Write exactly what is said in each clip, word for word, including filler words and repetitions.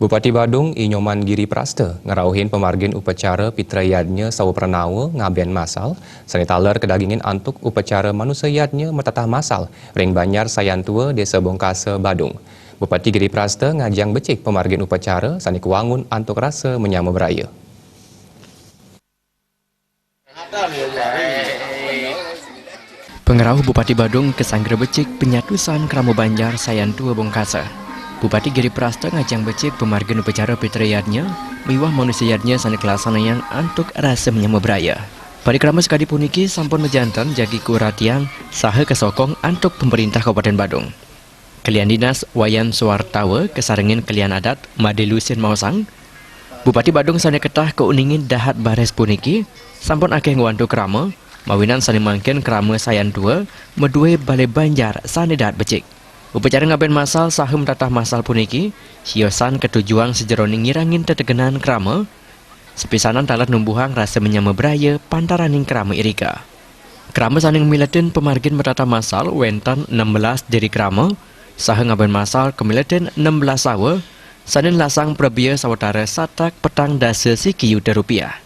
Bupati Badung I Nyoman Giri Prasta ngrauhin pamargin upacara Pitra Yadnya Sawa Pranawa ngaben masal, sane taler kadagingin antuk upacara Manusa Yadnya Matatah Masal ring Banjar Sayantua, Desa Bongkasa, Badung. Bupati Giri Prasta ngajeng becik pamargin upacara sane kawangun antuk rasa manyama braya. Pangrauh Bupati Badung kasanggra becik panyatusan krama Banjar Sayantua Bongkasa. Bupati Giri Prasta ngajeng becik pamargin upacara Pitra Yadnya miwah Manusa Yadnya sane kalaksanayang antuk rasa manyama braya. Parikrama sakadi puniki sampun majanten jagi kauratiang saha kasokong antuk Pemerintah Kabupaten Badung. Kelian Dinas Wayan Suartawa kasarengin Kelian Adat Made Lusin maosang, Bupati Badung sane ketah kauningin dahat baris puniki sampun akeh ngwantu krama, mawinan sane mangkin krama Sayantua madue bale banjar sane dahat becik. Upacara ngaben masal saha matatah masal puniki siosan katujuang sajeroning ngirangin tetegenan krama, sapisanan taler numbuhang rasa manyama braya pantaraning krama irika. Krama sane ngamiletin pamargin matatah masal wenten enem belas diri krama, saha ngaben masal kamiletin enem belas sawa, sane nelasang prabea sawatara satak petang dasa siki yuta rupiah.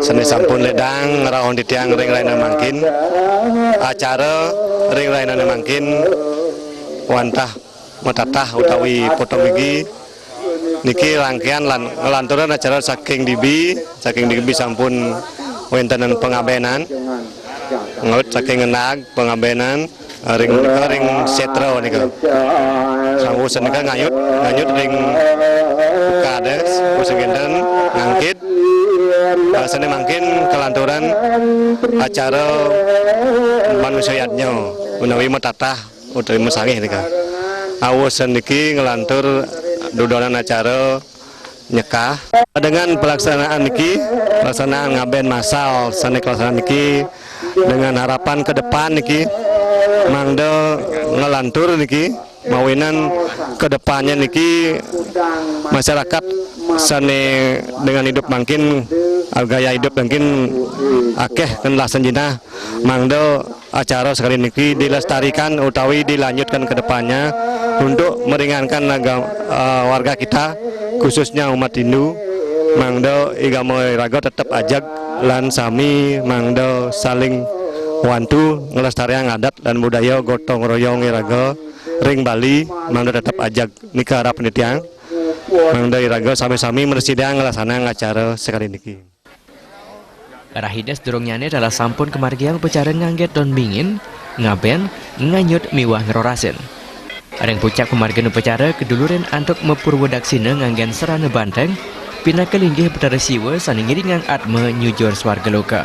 Sane sampun ledang ngrauhin titiang ring rahina mangkin, acara ring rahinane mangkin wantah matatah utawi potong gigi. Niki rangkaian lan nglanturang acara saking dibi, saking dibi sampun wentenan pangabenan, ngawit saking ngenag pangabenan, ring nika ring setra nika. Sawusan nika ngayut, ngayut ring kades, usan kenten ngangkit, eh, sane mangkin kalanturan acara Manusa Yadnya menawi matatah utawi masangih nika. Awusan niki nglantur dudonan acara nyekah. Dengan pelaksanaan niki, pelaksanaan ngaben masal sane kalaksanaan niki dengan harapan ke depan niki mangda nglantur niki, mawinan ke depannya niki masyarakat sane dengan hidup mangkin, gaya hidup mangkin akeh kan lasan jinah, mangda acara sekali niki dilestarikan utawi dilanjutkan ke depannya untuk meringankan agam-, eh, warga kita, khususnya umat Hindu, mangda igama iraga tetep ajeg lan sami mangda saling wantu nglestariang adat lan budaya gotong royong iraga ring Bali, mangda tetep ajeg. Nika harapan titiang, mangda iraga sami-sami mrasidayang nglaksanayang acara sekali niki. Rahina sadurungnyane taler sampun kamargiang upacara ngangge don bingin, ngaben, nganyut miwah ngrorasin. Ring pucak pamargin upacara kadulurin antuk mapurwa daksina nganggen sarana banteng, pinaka linggih Betara Siwa sane ngiringang atma nyujur swarga loka.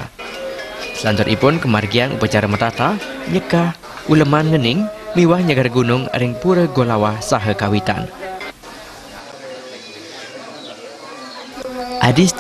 Salanturipun kamargiang upacara matatah, nyekah, uleman ngening, miwah nyegar gunung ring Pura Golawah saha kawitan. Adis